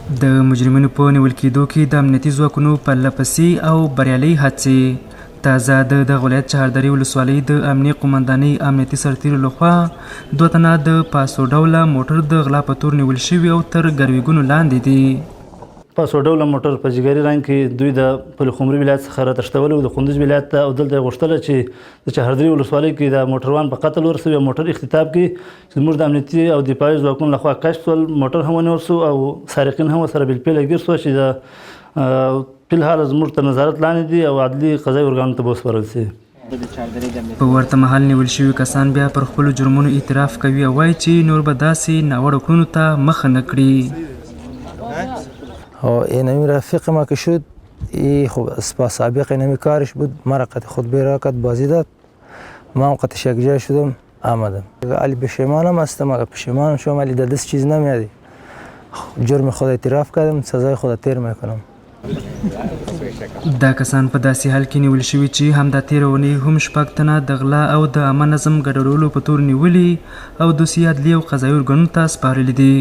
د مجرمینو په نیول کېدو کې د امنیتي ځواکونو پرلهپسې او بریالۍ هڅې. تازه د دغه ولایت چهاردرې ولسوالۍ د امنیې قومندانۍ امنیتي سرتیرو لخوا دوه تنه د پاسو ډوله موټر د غلا په تور نیول شوي او تر ګرویګونو لاندې دي. پاسو ډوله موټر په جګري رنګ کې دوی د پلخمري ولایت څخه راتښتولی و د کندوز ولایت ته، او دلته یې غوښتله چې د چهاردرې ولسوالۍ کې د موټروان په قتل ورسوي او موټر اختطاف کړي، چې زموږ د امنیتي او دفاعي ځواکونو لخوا کشف شول، موټر هم ونیول شو او سارقین هم ورسره بالفعله ګیر شو چې د فلحال زموږ تر نظارت لاندې دي او عدلي قضایي ارګانونو ته به وسپارل شي. په ورته مهال نیول شوي کسان بیا پر خپلو جرمونو اعتراف کوي او وایي چې نور به داسې ناوړه کړنو ته مخه نه کړي. او اینمی رفیق ما که شد، ای خب با سابق اینمی کارش بود، مرا قد خود بیرا کد بازی داد، ما هم قطعش یک جای شدم آمدم. علی پشیمانم هستم، اگر پشیمانم شوم علی در دست چیز نمیادی. جرم خود اعتراف کردم، سزای خود تیر میکنم. دا کسان په داسې حال کې نیول شوي چې همدا تېره اونۍ هم شپږ تنه د غلا او د عامه نظم ګډوډولو په تور نیولي او دوسیې عدلي او قضایي ارګانونو ته سپارلي دي.